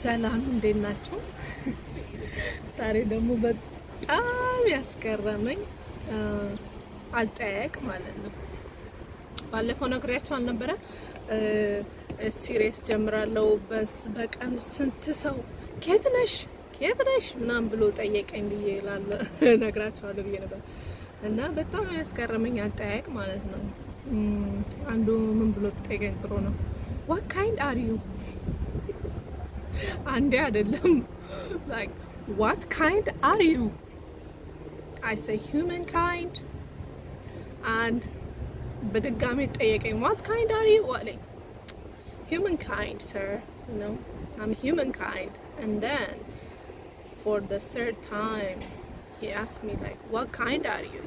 ሰላም፣ እንዴት ናችሁ? ዛሬ ደግሞ በጣም ያስገረመኝ አጠያየቅ ማለት ነው። ባለፈው ነግሬያችሁ አልነበረ? Series ጀምራለሁ። በቀኑ ስንት ሰው "ከየት ነሽ፣ ከየት ነሽ?" ምናምን ብሎ ጠየቀኝ ብዬ ነግራችኋለሁ ብዬ ነበር። እና በጣም ያስገረመኝ አጠያየቅ ማለት ነው። አንዱ ምን ብሎ ጠየቀኝ ጥሩ ነው? "What kind are you?" አንዴ አይደለም፣ like, "What kind are you?" I say, "Human kind." And በድጋሚ ጠየቀኝ። "What kind are you?" አለኝ። "Human kind, sir. I'm human kind." And then for the third time he asked me, like, "What kind are you?"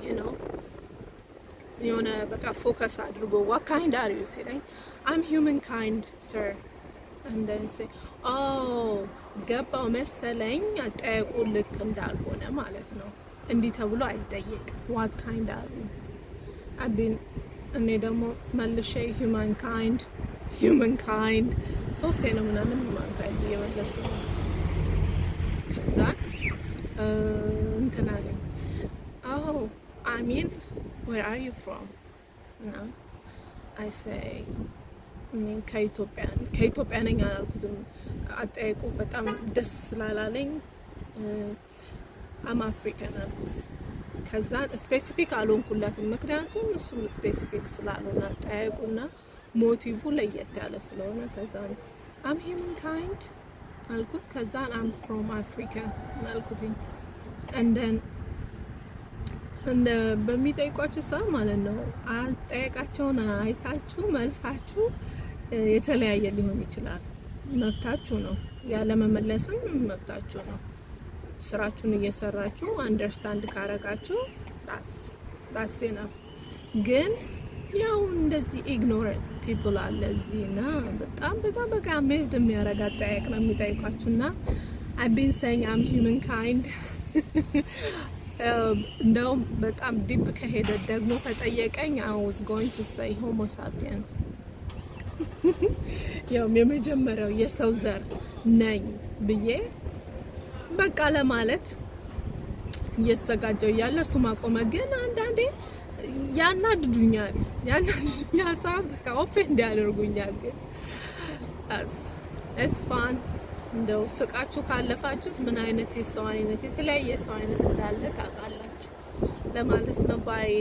የሆነ በቃ focus አድርጎ "What kind are you?" ሲለኝ "I'm human kind, sir." And then say, "Oh, ገባው መሰለኝ አጠያየቁ ልክ እንዳልሆነ ማለት ነው። እንዲህ ተብሎ አይጠየቅ 'What kind are you?' አቢን እኔ ደግሞ መልሼ "Human kind, human kind" ሶስቴ ነው ምናምን human kind እየመለስኩ ነው። ከዛ እንትን አለኝ፣ "Oh, I mean, where are you from?" እና I say ከኢትዮጵያ ነኝ አላልኩትም። አጠያየቁ በጣም ደስ ስላላለኝ "I'm African" አልኩት። ከዛ specific አልሆንኩለትም፣ ምክንያቱም እሱም specific ስላልሆነ አጠያየቁና motive ለየት ያለ ስለሆነ። ከዛ "I'm human kind" አልኩት። ከዛ "I'm from Africa" አልኩትኝ። And then እንደ በሚጠይቋችሁ ሰው ማለት ነው፣ አጠያየቃቸውን አይታችሁ መልሳችሁ የተለያየ ሊሆን ይችላል። መብታችሁ ነው። ያለመመለስም መብታችሁ ነው። ስራችሁን እየሰራችሁ understand ካረጋችሁ that's enough። ግን ያው እንደዚህ ignorant people አለ እዚህ እና በጣም በጣም በቃ amazed የሚያደርግ አጠያየቅ ነው የሚጠይቋችሁ። እና I been saying "I'm human kind." እንደውም በጣም deep ከሄደ ደግሞ ከጠየቀኝ I was going to say Homo sapiens፣ ያው የመጀመሪያው የሰው ዘር ነኝ ብዬ በቃ ለማለት እየተዘጋጀው እያለ እሱ ማቆመ። ግን አንዳንዴ ያናድዱኛል፣ ያናድዱኛል፣ ሳ በቃ offend ያደርጉኛል። ግን it's fun። እንደው ስቃችሁ ካለፋችሁት ምን አይነት የሰው አይነት፣ የተለያየ የሰው አይነት እንዳለ ታውቃላችሁ ለማለት ነው። Bye.